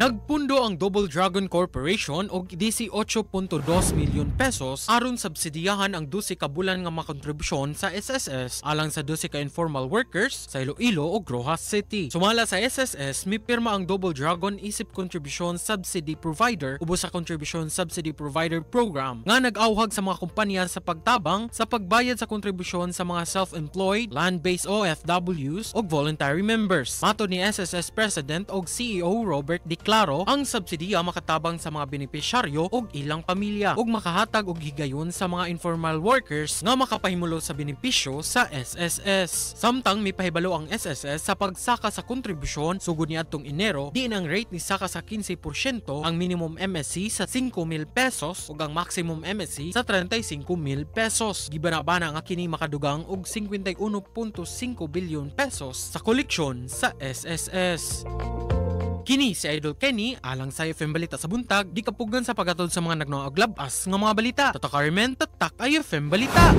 Nagpundo ang Double Dragon Corporation og 18.2 milyon pesos aron subsidiyahan ang 12 ka bulan nga makontribusyon sa SSS alang sa 12 ka informal workers sa Iloilo ug Roxas City. Sumala sa SSS, mipirma ang Double Dragon isip Contribution Subsidy Provider ubos sa Contribution Subsidy Provider Program nga nag-awhag sa mga kumpanya sa pagtabang sa pagbayad sa kontribusyon sa mga self-employed, land-based OFWs ug voluntary members. Matod ni SSS President og CEO Robert De Claro, ang subsidiya makatabang sa mga benepisyaryo ug ilang pamilya ug makahatag og higayon sa mga informal workers nga makapahimulo sa benepisyo sa SSS. Samtang mipahibalo ang SSS sa pagsaka sa kontribusyon sugod niadtong Enero, diin ang rate ni saka sa 15%, ang minimum MSC sa 5,000 pesos ug ang maximum MSC sa 35,000 pesos. Gibana-bana nga kini makadugang og 51.5 billion pesos sa koleksyon sa SSS. Kini si Idol Kenny alang sa IFM Balita sa Buntag, di kapugan sa pagatod sa mga nagnoog labas nga mga balita. Tatak Carmen, tatak IFM Balita.